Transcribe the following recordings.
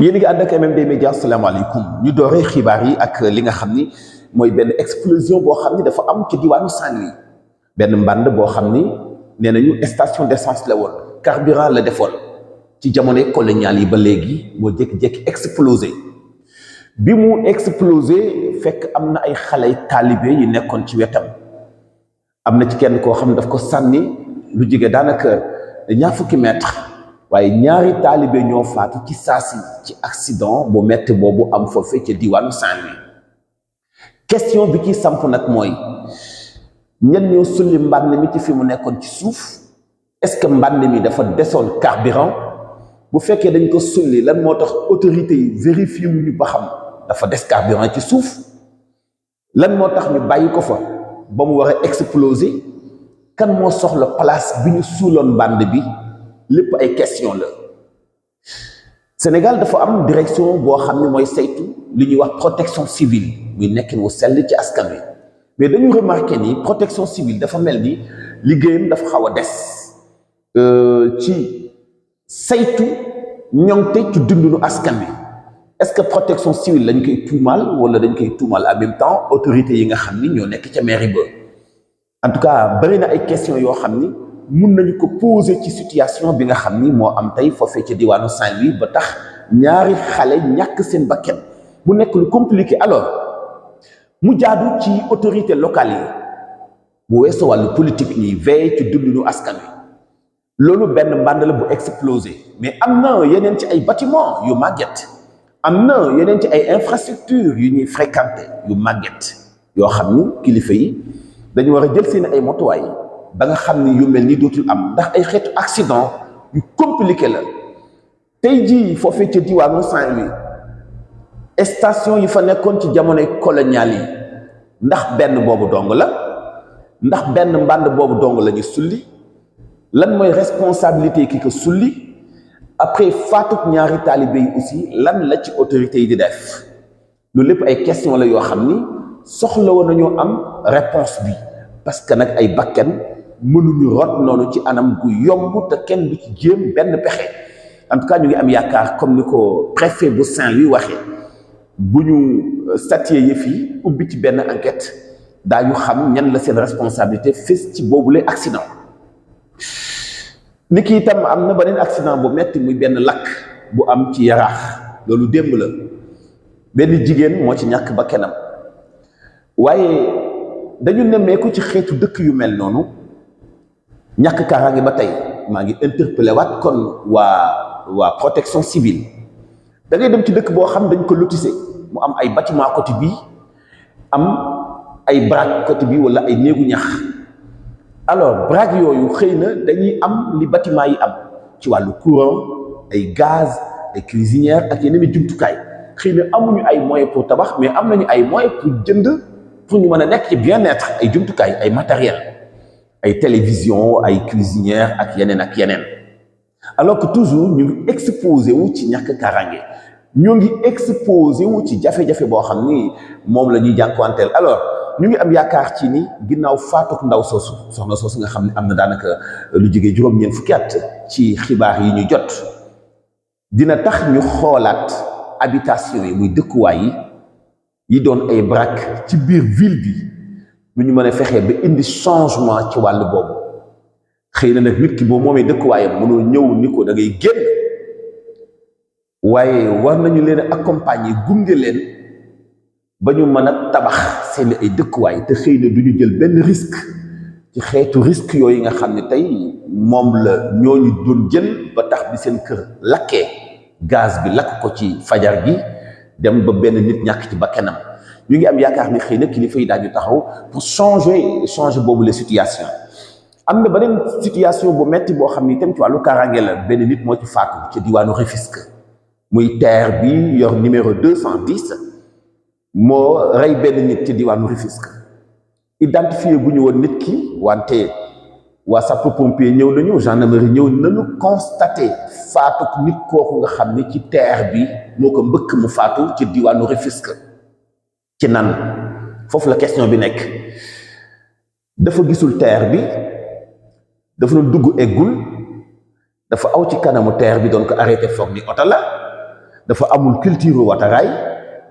yéen a ngi ànd ak MMD Média asalaamaaleykum ñu dooree xibaar yi ak li nga xam ni mooy benn explosion boo xam ni dafa am ci diwaanu Saint-Louis benn mbànd boo xam ni nee nañu station d'essence la woon carburant la defoon ci jamonoy colonial yi ba léegi moo jékki-jékki explosé bi mu explosé fekk am na ay xale taalibe yi nekkoon ci wetam am na ci kenn koo xam ne daf ko sànni lu jege daanaka ñaar fukki mètre waaye ñaari taalibe ñoo faatu ci saasi ci accident bu metti boobu am foofee ca diwaanu Saint-Louis question bi ci samp nag mooy ñen ñoo sulli mbànd mi ci fi mu nekkoon ci suuf est-ce que mbànd mi dafa desoon carburant bu fekkee dañ ko sulli lan moo tax autorités yi vérifié wuñu ba xam dafa des carburant ci suuf lan moo tax ñu bàyyi ko fa ba mu war a exploser kan moo soxla place bi ñu suuloon mbànd bi lépp ay question la Sénégal dafa am direction boo xam ne mooy saytu li ñuy wax protection civile muy nekkin wu sell ci askan wi mais dañu remarqué ni protection civile dafa mel ni liggéeyam dafa xaw a des ci saytu ñoŋte ci dundunu askan wi est-ce que protection civile lañ koy tuumaal wala dañ koy tuumaal en même temps autorités yi nga xam ni ñoo nekk ca mairie ba en tout cas bari na ay questions yoo xam ni mun nañu ko poser ci situation bi nga xam ni moo am tey foofee ca diwaanu Saint-Louis ba tax ñaari xale ñàkk seen bakkan mu nekk lu compliqué alors mu jaadu ci autorités locales yi bu weesoo wàllu politique ñuy veille ci dundinu askan wi loolu benn mbànd la bu explosé mais am na yeneen ci ay bâtiments yu màgget am na yeneen ci ay infrastructures yu ñuy fréquenté yu màgget yoo xam ni kilifa yi dañu war a jël seen ay motuwaay ba nga xam ni yu mel ni dootul am ndax ay xeetu accident yu compliqué la tey jii foofee ca diwaanu Saint-Louis station yi fa nekkoon ci jamonoy colonial yi ndax benn boobu dong la ndax benn mbànd boobu dong la ñu sulli lan mooy responsabilité ki ko sulli après faatuk ñaari taalibe yi aussi lan la ci autorités yi di def loolu lépp ay question la yoo xam ni soxla woon nañoo am réponse bi parce que nag ay bakken mënuñu rot noonu ci anam gu yomb te kenn du ci jéem benn pexe en tout cas ñu ngi am yaakaar comme ni ko préfet bu Saint-Louis waxee bu ñu statuer yëf yi ubbi ci benn enquête daañu xam ñan la seen responsabilité fës ci boobule accident. ni ki itam am na beneen accident bu metti muy benn lakk bu am ci Yaraax loolu démb la benn jigéen moo ci ñàkk ba kenam waaye dañu nemmeeku ci xeetu dëkk yu mel noonu ñàkk kaaraange ba tey maa ngi interpellé waat kon waa protection civile da ngay dem ci dëkk boo xam dañ ko lotissé mu am ay bâtiment côté bii am ay baraak côté bii wala ay néegu ñax alors baraak yooyu xëy na dañuy am li bâtiment yi am ci wàllu courant ay gaz ay cuisinières ak yeneen i jumtukaay xëy na amuñu ay moyens pour tabax mais am nañu ay moyens pour jënd pour ñu mën a nekk ci bien-être ay jumtukaay ay matériel ay télévision ay cuisinières ak yeneen alors que toujours ñu ngi exposé wu ci ñàkk kaaraange ñu ngi exposé wu ci jafe-jafe boo xam ni moom la ñuy jànkuwanteel alors ñu ngi am yaakaar ci ni ginnaaw faatuk ndaw soosu soxna soosu nga xam ne am na daanaka lu jógee juróom-ñeent fukki at ci xibaar yi ñu jot dina tax ñu xoolaat habitation yi muy dëkkuwaay yi doon ay baraak ci biir ville bi nu ñu mën a fexee ba indi changement ci wàllu boobu xëy na nag nit ki boo moomee dëkkuwaayam mënoo ñëw ni ko da ngay génn waaye war nañu leen a accompagner gunge leen ba ñu mën a tabax seen ay dëkkuwaay te xëy na du ñu jël benn risque ci xeetu risque yooyu nga xam ne tey moom la ñooñu doon jël ba tax bi seen kër lakkee gaz bi lakk ko ci fajar gi dem ba benn nit ñàkk ci bakkanam ñu ngi am yaakaar ni xëy na kilifa yi daañu taxaw pour changer boobu les situations am na beneen situation bu metti boo xam ni itam ci wàllu kaaraange la benn nit moo ci faatu ci diwaanu Rufisque muy TER bi yor numéro 210 moo rey benn nit ci diwaanu Rufisque identifié bu ñu woon nit ki wante waa sapeurs-pompiers ñëw nañu gendarmerie ñëw nañu constaté faatu nit kooku nga xam ni ci TER bi moo ko mbëkk mu faatu ci diwaanu Rufisque ci nan foofu la question bi nekk dafa gisul TER bi dafa doon dugg eggul dafa aw ci kanamu TER bi doon ko arrêté foog ni oto la dafa amul culture wataraay.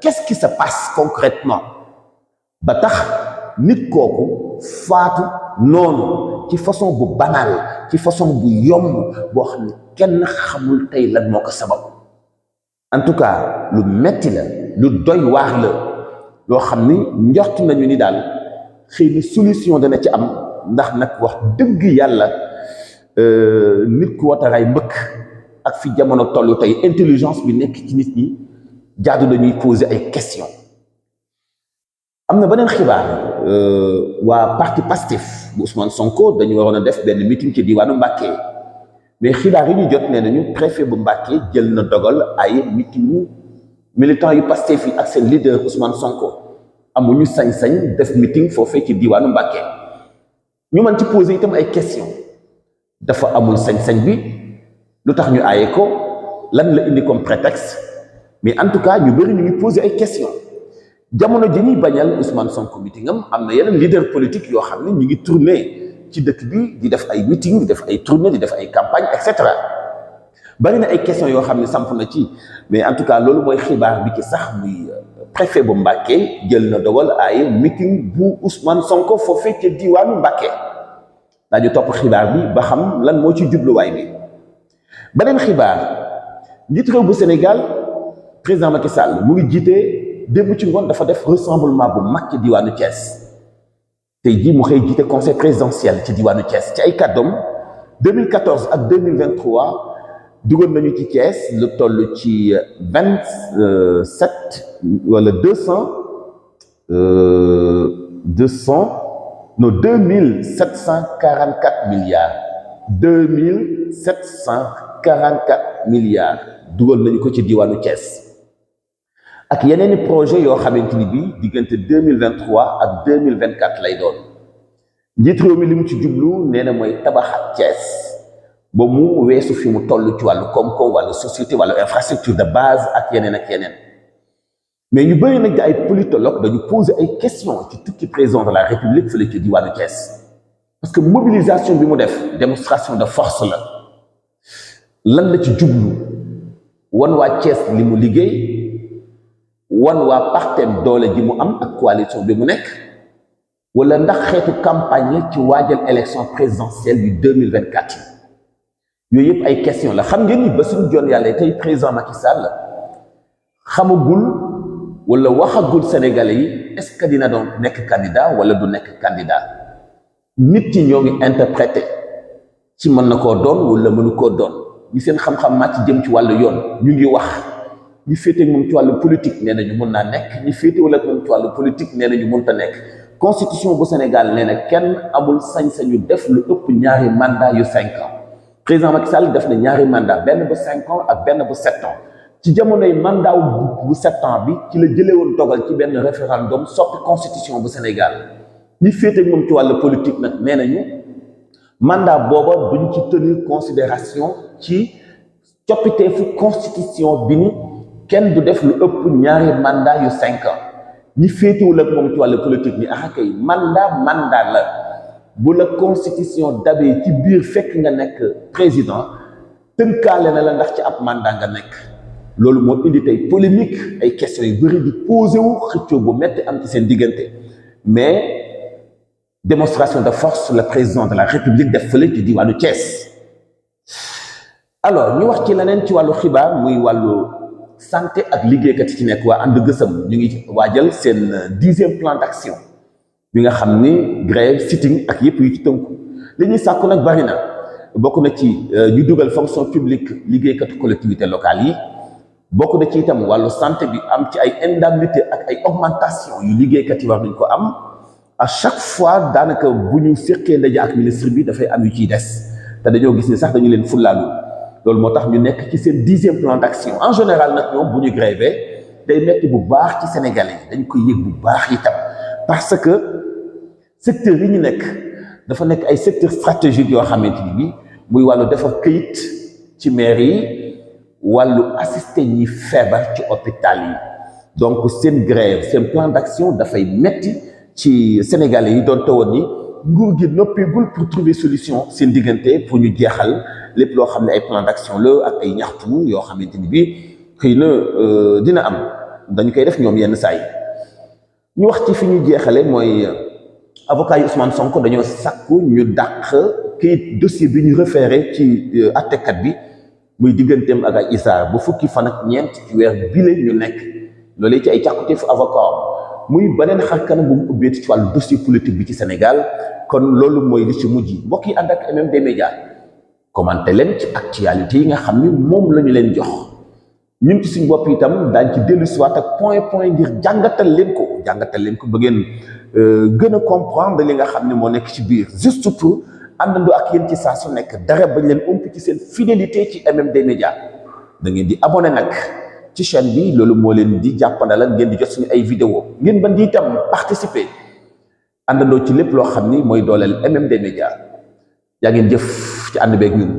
Qu'est-ce qui se passe concrètement ba tax nit kooku faatu noonu ci façon bu banal ci façon bu yomb boo xam ne kenn xamul tey lan moo ko sabab en tout cas lu metti la lu doy waar la loo xam ni njort nañu ni daal xëy na solution dana ci am ndax nag wax dëgg yàlla nit ku wataraay mbëkk ak fi jamono tollu tey intelligence bi nekk ci nit ñi jaadu dañuy poser ay questions. am na beneen xibaar waa parti Pastef bu Ousmane Sonko dañu waroon a def benn meeting ci diwaanu Mbacké mais xibaar yi ñu jot nee nañu préfet bu Mbacké jël na dogal ay meeting militant yu Pastef yi ak seen leader Ousmane Sonko amuñu sañ-sañ def meeting foofee ci diwaanu Mbacké ñu mën ci poser itam ay questions dafa amul sañ-sañ bi lu tax ñu aaye ko lan la indi comme prétexte mais en tout cas ñu bëri ñu ngi poser ay questions. jamono ji ñuy bañal Ousmane Sonko meeting am na yeneen leader politique yoo xam ne ñu ngi tourné ci dëkk bi di def ay meeting di def ay tournée di def ay campagne et cetera bari na ay questions yoo xam ne samp na ci mais en tout cas loolu mooy xibaar bi ci sax muy préfet bu Mbacké jël na dogal ay meeting bu Ousmane Sonko foofee ca diwaanu Mbacké daañu topp xibaar bi ba xam lan moo ci jubluwaay bi. beneen xibaar njiitu réew bu Sénégal président Macky Sall mu ngi jiite. démb ci ngoon dafa def rassemblement bu mag ci diwaanu Thiès tey jii mu xëy jiite conseil présidentiel ci diwaanu Thiès ci ay kàddoom 2014 ak 2023 dugal nañu ci Thiès lu toll ci 27 wala 2744 milliards 2744 milliards dugal nañu ko ci diwaanu Thiès. ak yeneen i projet yoo xamante ni bii diggante 2023 ak 2024 lay doon njiit réew mi li mu ci jublu nee na mooy tabaxat Thiès ba mu weesu fi mu toll ci wàllu koom-koom wàllu société wàllu infrastructure de base ak yeneen mais ñu bëri nag di ay politologue dañu poser ay questions ci tukki président de la république fële ci diwaanu Thiès parce que mobilisation bi mu def démonstration de force la lan la ci jublu wan waa Thiès li mu liggéey wan waa partem doole ji mu am ak coalition bi mu nekk wala ndax xeetu campagne ci waajal élection présidentielle yu 2024 yooyu yëpp ay question la xam ngeen ni ba suñu joon yàlla tey président Macky Sall xamagul wala waxagul sénégalais yi est-ce que dina doon nekk candidat wala du nekk candidat nit ñi ñoo ngi interprété ci mën na koo doon wala mënu koo doon ñi seen xam-xam màcc jëm ci wàllu yoon ñu ngi wax ñi féete moom ci wàllu politique nee nañu mën naa nekk ñi féete wala moom ci wàllu politique nee nañu mënta nekk constitution bu Sénégal nee na kenn amul sañ-sañu def lu ëpp ñaari mandat yu 5 ans président Macky Sall def na ñaari mandat benn bu 5 ans ak benn bu 7 ans ci jamonoy mandat bu 7 ans bi ci la jëlee woon dogal ci benn référendum soppi constitution bu Sénégal ñi féete moom ci wàllu politique nag nee nañu mandat booba duñ ci tenir considération ci coppiteefu constitution bi ni kenn du def lu ëpp ñaari mandat yu 5 ans ñi féetewul ak moom ci wàllu politique ni kay mandat la bu la constitution dabee ci biir fekk nga nekk président tënkaale na la ndax ci ab mandat nga nekk loolu moo indi tey polémique ay questions yu bëri di posé wu xëccoo bu metti am ci seen diggante mais démonstration de force le président de la république def fële ci diwaanu Thiès. alors ñu wax ci leneen ci wàllu xibaar muy wàllu santé ak liggéeykat yi ci nekk waa ànd gësëm ñu ngi waajal seen 10e plan d'action bi nga xam ni grève sitting ak yëpp yu ci tënku li ñuy sàkku nag bari na bokk na ci ñu dugal fonction publique liggéeykatu collectivité locale yi bokk na ci itam wàllu santé bi am ci ay indemnité ak ay augmentation yu liggéeykat yi war nañ ko am à chaque fois daanaka bu ñu séqee ndaje ak ministre bi dafay am yu ciy des te dañoo gis ni sax dañu leen fullaalu loolu moo tax ñu nekk ci seen 10e plan d'action en général nag ñoom bu ñu grévé day metti bu baax ci Sénégalais yi dañ koy yëg bu baax itam parce que secteur yi ñu nekk dafa nekk ay secteur stratégique yoo xamante ni bi muy wàllu defar këyit ci maire yi wàllu assister ñi feebar ci hôpital yi donc seen grève seen plan d'action dafay metti ci Sénégalais yi doon tawoon ni nguur gi noppeegul pour trouver solution seen diggante pour ñu jeexal lépp loo xam ne ay plan d'action la ak ay ñaxtu yoo xamante ni bi xëy na dina am dañu koy def ñoom yenn saa yi ñu wax ci fi ñu jeexale mooy avocat yi Ousmane Sonko dañoo sàkku ñu dàq kayit dossier bi ñu référé ci attekat bi muy digganteem ak ay Issa bu fukki fan ak ñeent ci weer bile ñu nekk loolee ci ay càkkutéefu avocat muy beneen xar kanam bu mu ubbeeti ci wàllu dossier politique bi ci Sénégal kon loolu mooy li ci mujj mbokk yi ànd ak MMD Média commenté leen ci actualité yi nga xam ni moom la ñu leen jox ñun ci suñu bopp itam daañ ci dellu siwaat ak point ngir jàngatal leen ko ba ngeen gën a comprendre li nga xam ne moo nekk ci biir juste pour àndandoo ak yéen ci saa su nekk dara bañ leen ëmp ci seen fidélité ci MMD Média da ngeen di abonné nag ci chaîne bi loolu moo leen di jàppandalal ngeen di jot suñu ay vidéo ngeen ban di itam participer àndandoo ci lépp loo xam ni mooy dooleel MMD Média yaa ngeen jëf ci ànd beeg ñun